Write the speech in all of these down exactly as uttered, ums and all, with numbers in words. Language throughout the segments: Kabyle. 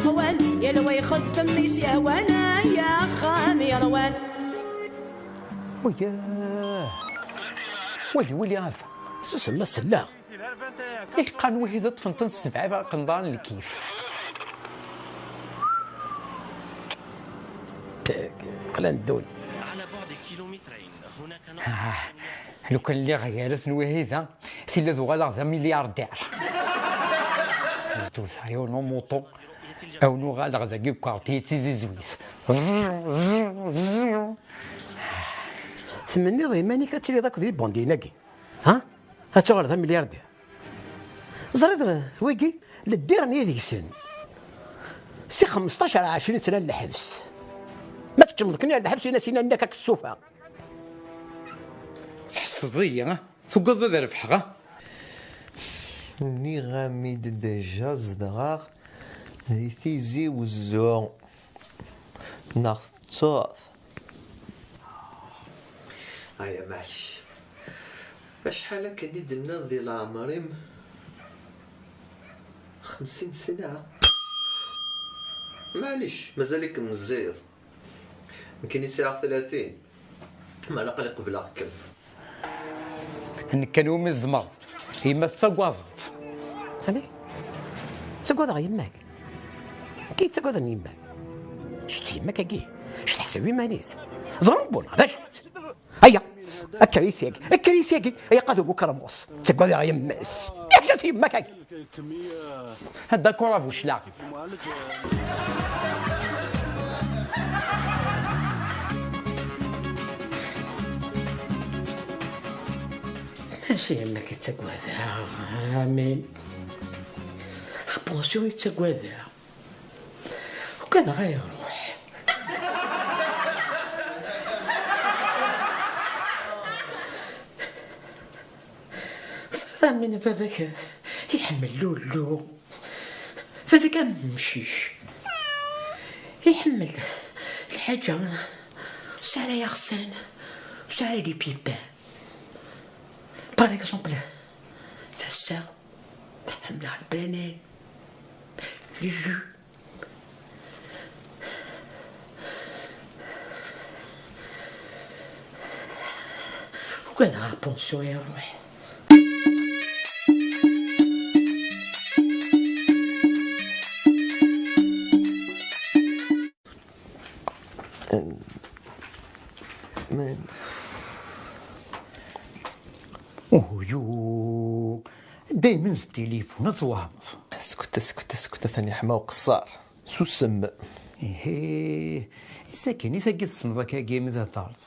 Wan, yal wa ixeddem mi s-yehwan, ay axxam yerwan. Uyah! Wali, wali afa. Susem, ma sella. Iqqan wihi d ṭṭfen-ten ssebɛa iberqenḍan n lkif. Qlan ddun. على بعد كيلومترين هناك نقطة Ah, lukan lliɣ gar-asen wihi da, tilla d uɣaleɣ d amilyardir. Zdut, ayo, no moto. Awen uɣaleɣ dagi ukarti d tizizwit. Tmenniḍ iman-ik ad tiliḍ akked ibandiyen-agi? Ha? Ad tuɣaleḍ d amilyardir? Ẓriḍ, wigi, leddir-nni deg-sen. Si xemseṭṭac ar ɛecrin sna n lḥebs. Ma tkecmeḍ kan ar lḥebs, in-as, in-as nekk ad k-ssufeɣ. Tḥesseḍ-iyi, ha? Tugadeḍ ad rebḥeɣ, ha? Nniɣ-am-id déjà zedɣeɣ di Tizi Wezzu. Neɣ tettuḍ? Aya maɛlic. Acḥal akken i d-tenniḍ di leɛmer-im? Xemsin sna? Maɛlic, mazal-ikem meẓẓiyeḍ. Nekkini sɛiɣ tlatin. Meɛna aql-i qebleɣ-kem. Nekk kan umi tzemreḍ. Yemma tettagadeḍ-tt. Ani? Ttagadeɣ yemma-k? Nekk yettagaden yemma-k? Jet yemma-k-agi. Jet teḥseb iman-is. D Ṛebbi neɣ d acu-tt? Aya. Akker-iyi syagi. Akker-iyi syagi. Ay aqadum ukermus. Ttagadeɣ yemma-s. Yak jet yemma-k-agi. D'accord a bu cclaɣ. Mačči am nekk i ttagadeɣ, amin. La pension i ttagadeɣ. Ugadeɣ ad iruḥ. Amin, baba-k iḥemmel lulu. Baba-k am umcic. Iḥemmel lḥaǧa ur tesɛi ara iɣsan, ur tesɛi ara les pépins. Par exemple, d ass-a ḥemmleɣ lbanan, les jus. Ugadeɣ la pension iruḥ. Uhuyu. Daymen d tilifun, ad twehmeḍ. Sket, sket, sket, atan yeḥma uqeṣṣer. Susem. Ihi, i sakin, i tagi tessneḍ akka imi d-heddreḍ?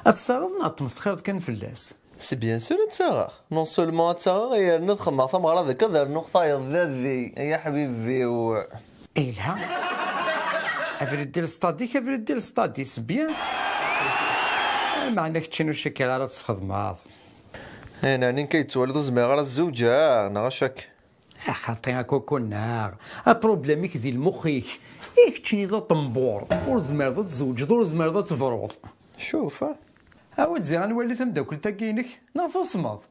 Ad tt-taɣeḍ neɣ ad tmesxireḍ kan fell-as? C'est bien sûr ad tt-aɣeɣ. Non seulement ad tt-aɣeɣ, yerna ad xedmeɣ tameɣra deg ad rnuɣ tayeḍ dadi, ay aḥbibi-w. Ilha. Abrid di lestad-ik, abrid di lestad-is, bien. Meɛna keččini ur cikkeɣ ara ad tesxedmeḍ. Ayen ɛni nekk ay yettwaliḍ ur zmireɣ ara ad zewǧeɣ, neɣ acak? A xaṭi a kuku-nneɣ, aproblem-ik di lmux-ik. I keččini d aṭembur, ur tezmireḍ ad tzewǧeḍ, ur tezmireḍ ad tebruḍ. Cuf, a. Awi-d ziɣ ad nwali tameddakelt-agi-inek, neɣ tusmeḍ?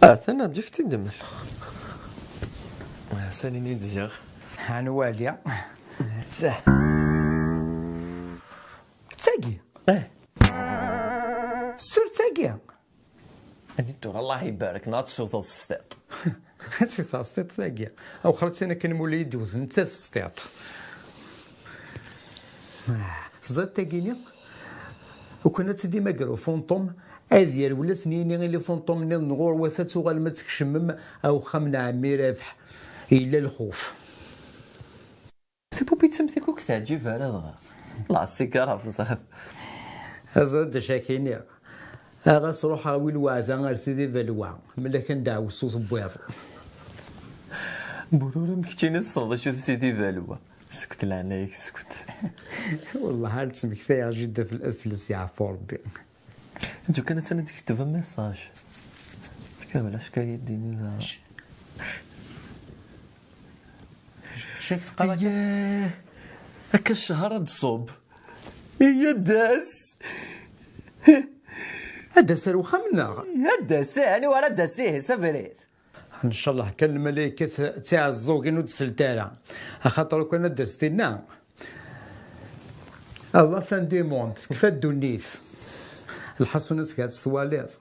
Atan ad ǧǧek-tt-id-mel. Sani-nni-d ziɣ. Ad nwali. Ttah. D tagi. Eh. Sur d tagi. Aditur, Allah ibarek, neɣ ad teswteḍ s tiṭ? Ad teswteḍ s tiṭ tagi. Awexxer ad tin akken muli i d-wten, nettat s tiṭ. Teẓriḍ tagi-nni? Ukan ad tt-id-imager ufunṭum, ad yerwel ad sen-yini i lifunṭum-nniḍen ɣur-wat ad tuɣalem ad tkecmem a uxxam n ɛemmi Rabeḥ. Yella lxuf. Tibubit am tikuk teɛǧib ara dɣa. La sigara bzaf. Aẓ-d acu ak-iniɣ. Ɣas ruḥ awi lweɛda ar Sidi Balwa, mlak anda ɛwessu tewwiḍ. Burur am keččini tessneḍ acu d Sidi Balwa. Sket leɛnaya-k, sket. Wellah ar ttmektayeɣ jidda fell-, fell-as yeɛfu Rebbi. Ǧu kan atan ad d-tekteb message. Tkabel acu akka i d-ini da. Acu ak teqqar akka? Iyyah, akka ccehṛ ad d-ṣubb. Iyyah, d-as. Ad d-as ar wexxam-nneɣ? Ad d-as, ih, aniwa ara d-as, ih, s abrid. Ncallah kan lmalaykat d tiɛeẓẓugin ur d-selt ara, axaṭer ukan ad d-as-tinna: "Allah, fin du monde, tekfa ddunit." Lḥasun, ad tgad twaliḍ,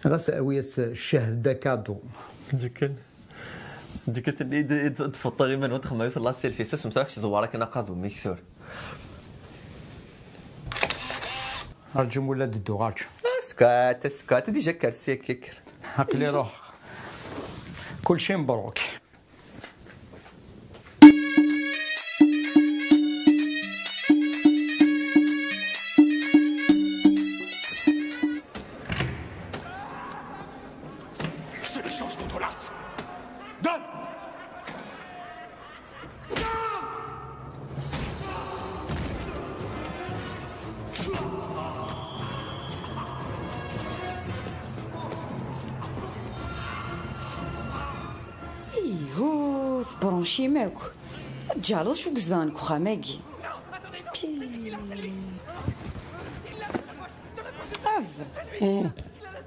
ɣas awi-as ccahda kadu. Dukan, dukan, i d-, i d-, tfeṭṭer iman-nwen, txemmem la selfie, susem tura, kečč d wara kan aqadu, miktur. Rǧum ula d-dduɣ, rǧu. Askat, askat, déjà kker sya, kker. Aql-i ruḥeɣ. Kulci mbruk. Seule chance contre Lars. Donne. Ihu, tebṛuncim akk. Tǧehleḍ acu yezdeɣen deg uxxam-agi. Pi. Av.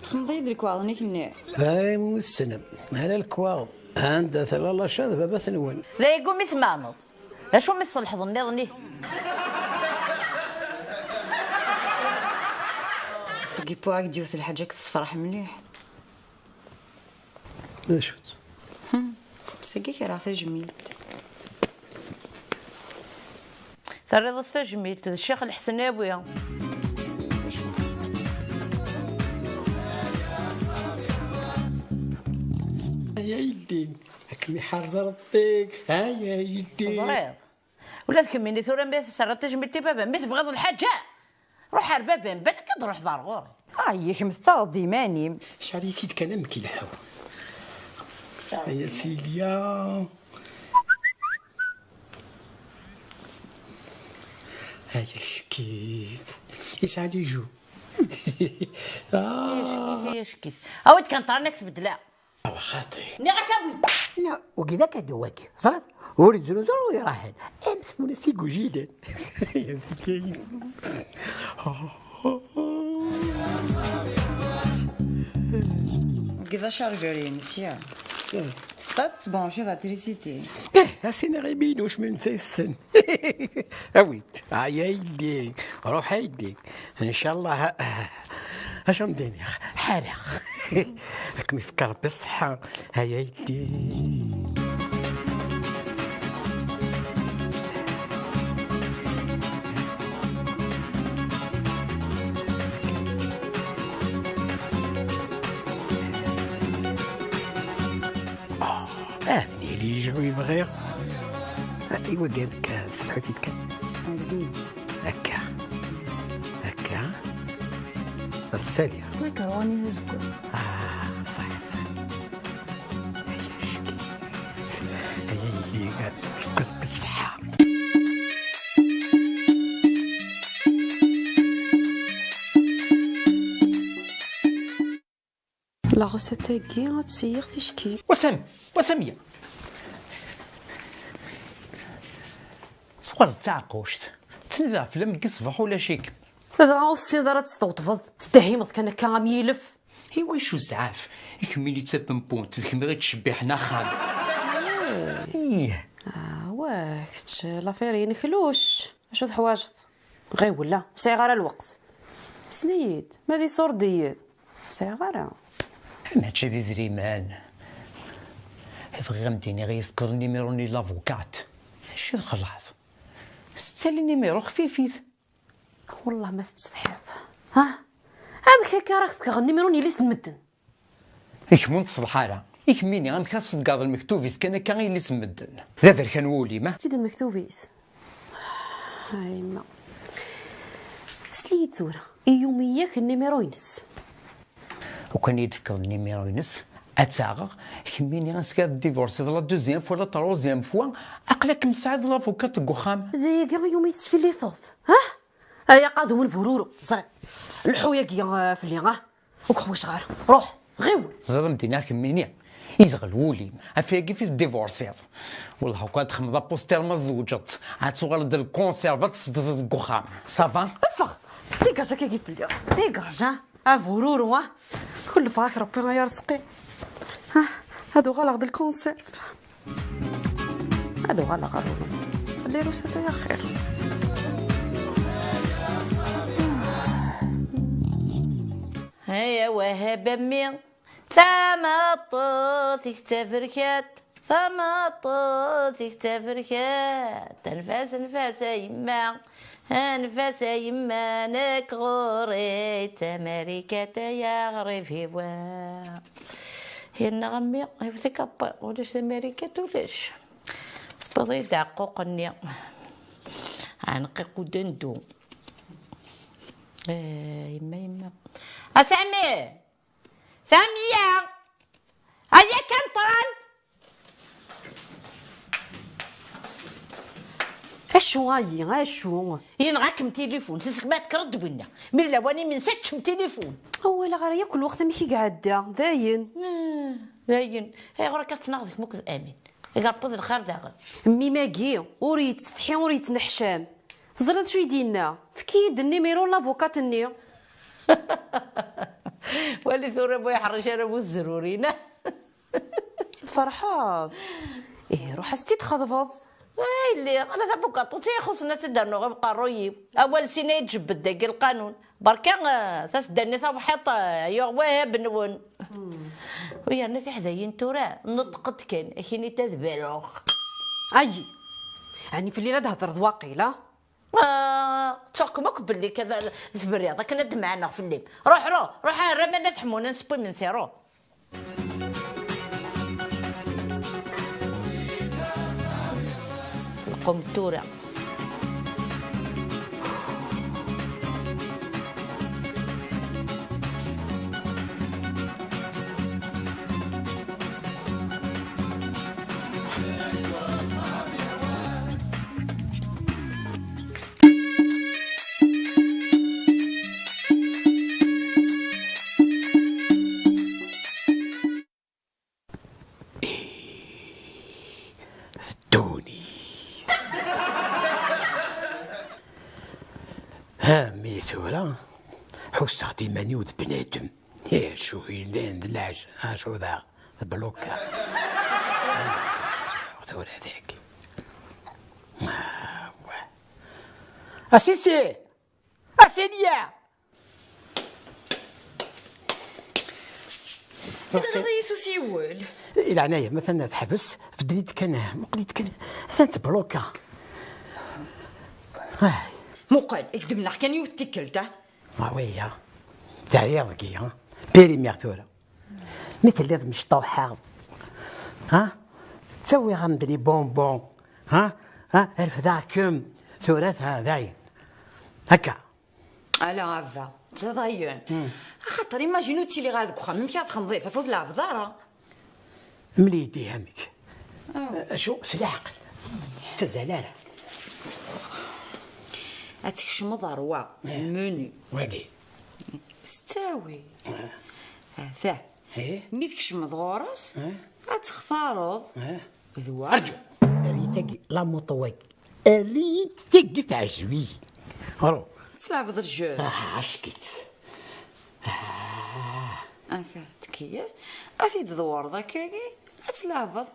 Txedmeḍ-iyi-d lekwaɣeḍ-nni-k-nni. Ay, wissen. Ala lekwaɣeḍ. Anda tella laca d baba-twen? D ayegumi tmeɛneḍ. D acu mi tṣelḥeḍ nniḍen-ihi? Seg ipuɛ-ak d-yiwet lḥaǧa k-tessefraḥ mliḥ. D acu-tt? Sagi kra tajmilt. Terriḍ-as tajmilt d Ccix Lḥesnawi. Ay aydi, ad kem-iḥrez Rebbi. Ay aydi. Teẓriḍ? Ula d kemmini tura mi tesserraḍ tajmilt i baba, mi tebɣiḍ lḥaǧa, ruḥ ar baba-m, balak ad d-ruḥeḍ ar ɣur-i. Ay, kemm tettaɣeḍ-d iman-im. Cɛel-it-id kan amek ilḥu. Ay a Silya. Ay acki. Yesɛa les joues. Ah. Ay acki, ay acki. Awi-d kan ṭarnak tbeddla. Awa xaṭi. Nniɣ-ak awi. La, wagi d akadu wagi. Ẓriḍ? Ur yettruẓu ur iraḥen. Am tfunast igujilen. Wagi d achargeur-ines, ya. Eh. Ad tebranchiḍ la trisiti. Eh, a siniɣ imi-inu cmi netta yessen. Awi-d. Ay aydi. Ruḥ aydi. Ncallah, acu m-d-iniɣ? Ḥareɣ. Ad kem-ifk Rebbi ṣṣeḥḥa, ay aydi. Ah, ad nili yejɛu i bɣiɣ. Ah, i wagi akka, tselḥut-it kan. Akka. Akka. Ad saliɣ. Takerwani d azeggaɣ. Ah, ṣaḥit, ṣaḥit. Ay, acki. Ay, ay, ay, ay, ay, ṣṣeḥḥa. La recette-agi ad tt-iyiɣ ticki. Wasam, wasam ya. Tuɣaleḍ d taɛeqquct. Ttnadiɣ fell-am deg ṣṣbeḥ ulac-ikem. Dɣa ur tessineḍ ara ad testewṭbeḍ, tettdehhimeḍ kan akka am yilef. I wacu zzɛaf? I kemmini d tapempunt, d kemm i ɣ-ittcebbiḥen axxam. Ih. Ah, wa, kečč, l'affaire-inek luc. Acu teḥwaǧeḍ? Ɣiwel, ur sɛiɣ ara lweqt. Sel-iyi-d, ma d iṣurdiyen? Ur sɛiɣ ara. Mačči d idrimen. Bɣiɣ ad m-d-iniɣ i yi-tefkeḍ nimiru-nni n lavukat. Acu d xlaḍ? S ttali nimiru xfifit. Wellah ma tettsetḥiḍ. Ha? Amek akka ara k-fkeɣ nimiru n yelli-s n medden? I kemm ur n-teṣleḥ ara. I kemmini, amek ad tṣeddgeḍ lmektub-is kan akka i yelli-s n medden? D aberkan wul-im, ah? Mačči d lmektub-is. A yemma. Sel-iyi-d tura. I yumi-yak nimiru-ines. Ukan i yi-d-tefkeḍ nimiru-ines, ad tt-aɣeɣ. Kemmini, ass-a ad divorceḍ la deuxième fois, la troisième fois, aql-akem tesɛiḍ lavukat deg uxxam. D ayagi i yumi tettfilliteḍ, ha? Ay aqadum n bururu, ẓriɣ. Lḥu yagi, eh, fell-i, ah. Ur k-ḥwajeɣ ara. Ruḥ, ɣiwel. Ẓriɣ m-d-iniɣ kemmini, izɣel wul-im. Ɣef wayagi i tdivorsiḍ. Wellah, ukan ad txedmeḍ apuster ma tzewǧeḍ, ad tuɣaleḍ d lkunserva ad tesseddeḍ deg uxxam. Ça va? Ffeɣ! Dégage akka-agi fell-i. Dégage, ah. A bururu, ah. Kellfeɣ-ak Rebbi, ay arezqi. Ah. Ad uɣaleɣ d lkunserf. Ad uɣaleɣ ɣer Lirus, ata ya xir. Ay awah a mmi, tameṭṭut-ik d taberkat, tameṭṭut-ik d taberkat, anef-as, anef-as a yemma, anef-as a yemma, nekk ɣur-i d tamarikat ay aɣrib-iw. Yenna a mmi, iwet-ik appa, ulac tamarikat, ulac. Tewwiḍ-iyi-d aɛeqquq-nni. Ɛenqiq udendu. Eh, yemma, yemma. A Sami! Samiya! Aya kan ṭran! Acu ayi, acu? Yenɣa-kem tilifun, seg ma tekkreḍ-d winna. Mi d lawan imensi, teččem tilifun. Ur walaɣ ara yakk lweqt amek i iɛedda, dayen. Ah, dayen. Ayɣer akka tettnaɣ deg-m akked Amin? Igerṭeḍ lxir daɣen. Mmi-magi ur yettsetḥi, ur yettneḥcam. Teẓriḍ acu i d-yenna? Efk-iyi-d nnimeru n lavukat-nni. Wali tura bu yeḥṛic ara bu tzerrurin. Tferḥeḍ? Ih, ruḥ as-tt-id-txeḍbeḍ. Ay lliɣ, ala tabugaṭut i ixuṣṣen ad tt-id-rnuɣ i uqerruy-iw. Awal sin ay d-jebbed dagi lqanun. Berka, eh, tasedda-nni tawḥiḍt, eh, yuɣ wahab-nwen. U yerna tiḥdayin tura, neṭqent kan, akini-t ad baruɣ. Ayi! Ɛni fell-i la d-thedreḍ waqila? Ah, ttuɣ-kem akk belli ka d-, tebriḍ, akken ad d-meɛneɣ fell-im. Ruḥ, ruḥ, ruḥ, ar aman ad ḥmun, ad neseww imensi, ruḥ. Lqum tura. Ddunit. Ha mi tura ḥusseɣ-d iman-iw d bnadem. Acu yellan d lɛaj, acu daɣ d bloka. Tura dagi. Ah, wa. A Sisi! A Sidi! Tenɣiḍ-iyi s usiwel. I leɛnaya-m, atan teḥbes, beddel-iyi-d kan, muqel-iyi-d kan, atan tebluka. Ay. Muqel, i k-d-mleɣ kan yiwet tikkelt, ah. Ah, oui, ah. Teɛyiḍ deg-i, ah. Périmé tura. Mi telliḍ mecṭuḥeḍ, ha? Ttawiɣ-am-d les bonbons, ha? Ha? Refdeɣ-kem, tura ta dayen. Akka. Ala a baba, d dayen. Axaṭer imagine ur ttiliɣ ara deg uxxam, amek ara txedmeḍ? Ur tleɛbeḍ ara. Mel-iyi-d ihi amek. Acu? S leɛqel. Ur ttazzal ara. Ad tkecmeḍ ɣer wa, menu. Wagi. S ttawil. Ata. Mi tkecmeḍ ɣur-s, ad textareḍ d wa. Rǧu. Err-iyi tagi, la moto wagi. Err-iyi tagi teɛjeb-iyi. Ɣru. Ad tleɛbeḍ le jeu. Ah, ack-itt. Ah. Ata, tkeyyes. Ad t-id-tḍewreḍ akkagi, ad tleɛbeḍ.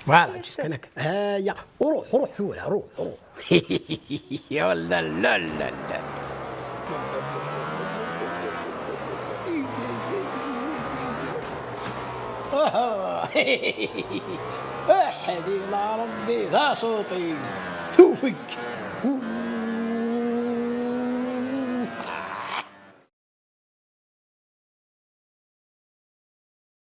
Voilà, ǧǧet kan akka. Aya, ruḥ, ruḥ tura, ruḥ, ruḥ. Oh là là là là. Ah, aḥlil a Ṛebbi, d aṣuṭi. Tufeg.